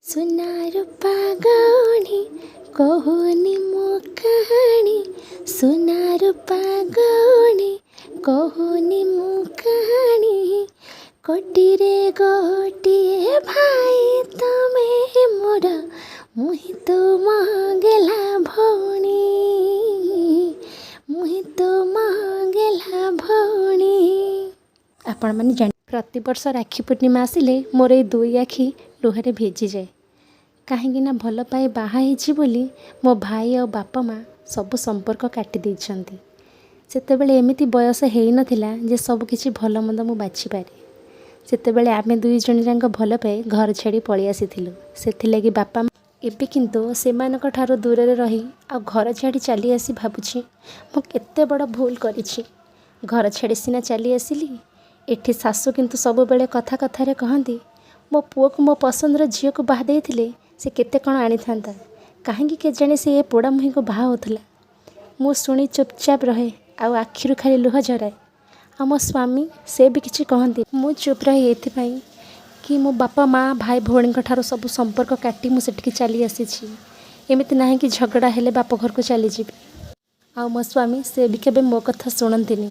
ସୁନା ରୂପା ଗଉଣୀ, କହୁନି ମୁଁ କାହାଣୀ। ସୁନା ରୂପା ଗଉଣୀ, କହୁନି ମୁଁ କାହାଣୀ। କୋଟିରେ ଗୋଟିଏ ଭାଇ ତମେ ମୋର, ମୁହିଁ ତୁମ ଗେହ୍ଲା ଭଉଣୀ, ମୁହିଁ ତୁମ ଗେହ୍ଲା ଭଉଣୀ। ଆପଣମାନେ ଜାଣି, ପ୍ରତିବର୍ଷ ରାକ୍ଷୀ ପୂର୍ଣ୍ଣିମା ଆସିଲେ ମୋର ଏଇ ଦୁଇ ଆଖି ଲୁହରେ ଭିଜିଯାଏ। କାହିଁକି ନା ଭଲ ପାଇ ବାହା ହେଇଛି ବୋଲି ମୋ ଭାଇ ଆଉ ବାପା ମା' ସବୁ ସମ୍ପର୍କ କାଟି ଦେଇଛନ୍ତି। ସେତେବେଳେ ଏମିତି ବୟସ ହେଇନଥିଲା ଯେ ସବୁକିଛି ଭଲ ମନ୍ଦ ମୁଁ ବାଛିପାରେ। ସେତେବେଳେ ଆମେ ଦୁଇ ଜଣ ଯାକ ଭଲ ପାଇ ଘର ଛାଡ଼ି ପଳେଇ ଆସିଥିଲୁ। ସେଥିଲାଗି ବାପା ଏବେ କିନ୍ତୁ ସେମାନଙ୍କ ଠାରୁ ଦୂରରେ ରହି ଆଉ ଘର ଛାଡ଼ି ଚାଲି ଆସି ଭାବୁଛି, ମୁଁ କେତେ ବଡ଼ ଭୁଲ କରିଛି। ଘର ଛାଡ଼ି ସିନା ଚାଲି ଆସିଲି, ଏଠି ଶାଶୁ କିନ୍ତୁ ସବୁବେଳେ କଥା କଥାରେ କହନ୍ତି, ମୋ ପୁଅକୁ ମୋ ପସନ୍ଦର ଝିଅକୁ ବାହା ଦେଇଥିଲେ ସେ କେତେ କ'ଣ ଆଣିଥାନ୍ତା। କାହିଁକି କେଜାଣି ସେ ଏ ପୋଡ଼ା ମୁହିଁକୁ ବାହା ହେଉଥିଲା। ମୁଁ ଶୁଣି ଚୁପଚାପ ରହେ ଆଉ ଆଖିରୁ ଖାଲି ଲୁହ ଝରାଏ। ଆଉ ମୋ ସ୍ୱାମୀ, ସେ ବି କିଛି କହନ୍ତି। ମୁଁ ଚୁପ୍ ରହେ ଏଇଥିପାଇଁ କି ମୋ ବାପା ମା' ଭାଇ ଭଉଣୀଙ୍କ ଠାରୁ ସବୁ ସମ୍ପର୍କ କାଟି ମୁଁ ସେଠିକି ଚାଲି ଆସିଛି। ଏମିତି ନାହିଁ କି ଝଗଡ଼ା ହେଲେ ବାପ ଘରକୁ ଚାଲିଯିବି। ଆଉ ମୋ ସ୍ୱାମୀ, ସେ ବି କେବେ ମୋ କଥା ଶୁଣନ୍ତିନି।